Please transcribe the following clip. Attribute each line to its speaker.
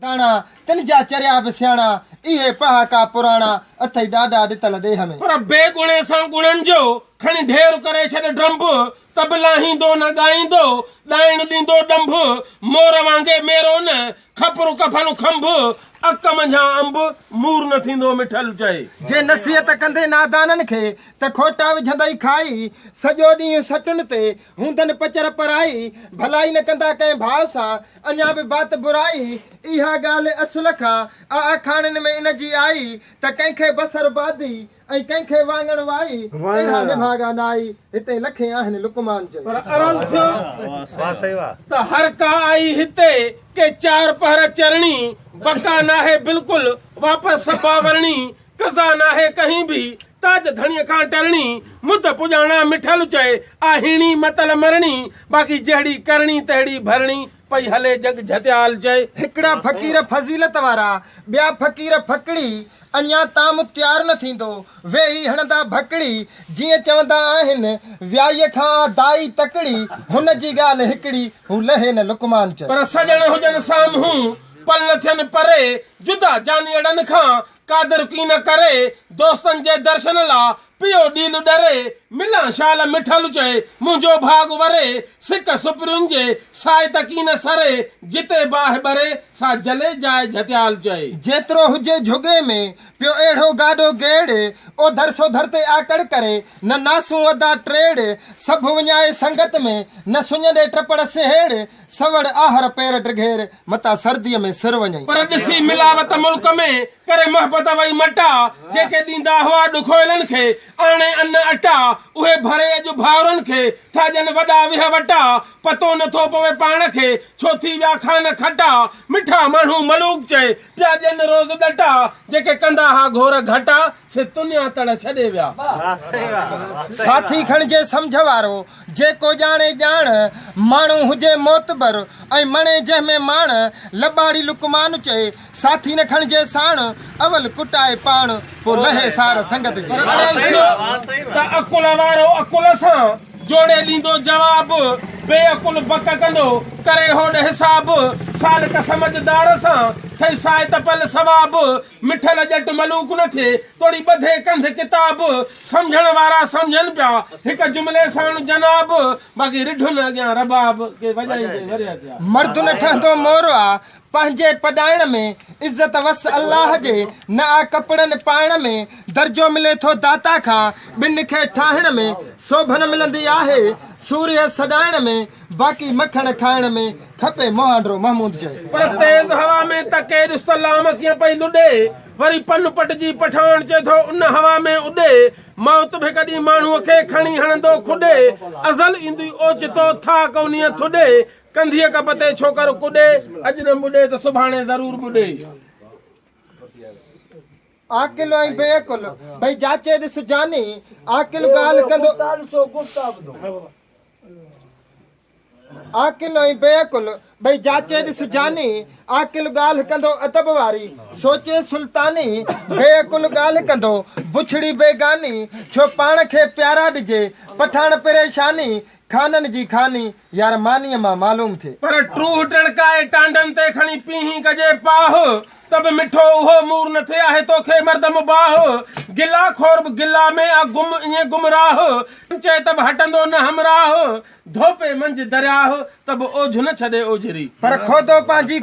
Speaker 1: داڻا، تن جا چريا به سياڻا، اهي پهاڪا پراڻا، اٿئي ڏاڏا ڏتل ڏيهه ۾.
Speaker 2: پر بي ڳڻي سان ڳڻن جو، کڻي ڍير ڪري ڇڏ ڊرنڀ، ته به لاهيندو نه ڳائيندو، ڏائڻ ڏيندو ڏنڀ، مور وانگي ميرو نه، کپر ڪفن کنڀ، اڪ منجهان انب، مور نه ٿيندو مٺل چئي.
Speaker 1: جي نصيحت ڪندين نادانن کي، ته کوٽا وجهندئي کائي، سڄو ڏينهن سٽن تي، هوندن پچر پرائي، ڀلائي نه ڪندا ڪنهن ڀاء سان، اڃا به بات برائي، اها ڳالهه اصل کان آ آکاڻين ۾ ان جي آئي، ته ڪنهن کي بصر بادي ۽ ڪنهن کي واڱڻ وائي، اهڙا نڀاڳا نائي، هتي لکين آهن لقمان چئي.
Speaker 2: پر عرض ٿيو ته هر ڪا آئي هتي، ڪي چار پهر چرڻي، بقا ناهي بلڪل، واپس سڀا ورڻي، قضا ناهي ڪهين ڀي، تاج ڌڻيء کان ٽرڻي، مد پڄاڻا مٺل چئي، آ هيڻي متل مرڻي، باقي جهڙي ڪرڻي تهڙي ڀرڻي، پئي هلي جڳ جهتيال چئي.
Speaker 1: هڪڙا فقير فضيلت وارا، ٻيا فقير ڦڪڙي، اڃا طعام تيار نه ٿيندو، ويهي هڻندا ڀڪڙي، جيئن چوندا آهن، ويائيء کان آ دائي تڪڙي، هن جي ڳالهه هڪڙي، هو لهي نه لقمان چئي.
Speaker 2: پر سڄڻ هجن سامهون، پل نه ٿين پري، جدا جانيئڙن کان، قادر ڪين ڪري، دوستن جي درشن لا، پيو ڏيل ڏري، ملان شال مٺل چئي، منهنجو ڀاڳ وري، سڪ سپرين جي، سائي ته ڪين سري، جتي باهه ٻري، سا جلي جاء جهتيال چئي.
Speaker 1: جيترو هجي جهڳي ۾، پيو اهڙو گاڏو گيڙ، اوڌر سوڌر تي آڪڙ ڪري، نه ناسون ادا ٽيڙ، سڀ وڃائي سنگت ۾، نه سڃ ڏي ٽپڙ سهيڙ، سوڙ آهر پير ڊگهير، متان سرديء ۾ سر وڃئي.
Speaker 2: پر ڏسي ملاوت ملڪ ۾، ڪري محبت وئي مٽا، جيڪي ڏيندا هئا ڏکويلن کي، آڻي ان اٽا، اهي ڀري اڄ ڀائرن کي، ٿا ڏين وڏا ويهه وٽا، پتو نه ٿو پوي پاڻ کي، ڇو ٿي ويا خان کٽا، مٺا ماڻهو ملوڪ چئي، پيا ڏين روز ڏٽا، جيڪي ڪندا ها گهور گهٽا، سي تنيا تڙ ڇڏي ويا.
Speaker 1: ساٿي کڻجي سمجهه وارو، جيڪو ڄاڻي ڄاڻ، ماڻهو هجي معتبر ۽ مڻي جنهن ۾ ماڻ، لٻاڙي لقمان چئي، ساٿي نه کڻجي ساڻ، اول ڪٽائي پاڻ، پوء لهي سار سنگت جي.
Speaker 2: پر عرض ٿيو ته عقل وارو عقل سان، جوڙي ڏيندو جواب، بي عقل بڪ ڪندو، ڪري هوڏ حساب، سالڪ سمجهدار سان، ٿئي سائت پل ثواب، مٺل ڄٽ ملوڪ نه ٿئي، توڙي ٻڌي ڪنڌ ڪتاب، سمجهڻ وارا سمجهن پيا، هڪ جملي ساڻ جناب، باقي رڍن اڳيان رباب، ڪي وڄائيندي ورهيه ٿيا.
Speaker 1: مرد نه ٺهندو مور آ، پنهنجي پڏائڻ ۾، عزت وس الله جي، نه آ ڪپڙن پائڻ ۾، درجو ملي ٿو داتا کان، ٻن کي ٺاهڻ ۾، سوڀ نه ملندي آهي، سورهيه سڏائڻ ۾، باقي مکڻ کائڻ ۾، کپي مهانڊو محمود چئي.
Speaker 2: پر تيز هوا ۾ تڪي ڏس ته لام ڪيئن پئي لڏي، وري پن پٽجي پٺاڻ چئي ٿو ان هوا ۾ اڏي، موت به ڪڏهن ماڻهوء کي کڻي هڻندو کڏي، ازل ايندي اوچتو ٿاڪ انهيء ٿڏي، ڪنڌيء ڪپ تي ڇوڪر ڪڏي، اڄ نه ٻڏي ته سڀاڻي ضرور ٻڏي.
Speaker 1: عاقل ۽ بي عقل ٻئي جاچي ڏس جاني، عاقل ڳالهه ڪندو. عاقل ۽ بي عقل ٻئي جاچي ڏس جاني، عاقل ڳالهه ڪندو ادب واري، سوچي سلطاني، بي عقل ڳالهه ڪندو بڇڙي بيگاني، ڇو پاڻ کي پيارا ڏجي، پٺاڻ پريشاني، خانن جي خاني، يار مانيء مان معلوم ٿئي.
Speaker 2: پر ٽوهه ٽڙڪائي ٽانڊن تي کڻي پيهين ڪجي پاهه، ته به مٺو اهو مور نه ٿئي آهي توکي مرد مباح، گلا خور به گلا ۾ آ گم ائين گمراهه، چئي ته به هٽندو نه همراهه، ڌوپي منجهه درياهه، ته به اوجهه نه ڇڏي اوجهري.
Speaker 1: پر کودو پنهنجي.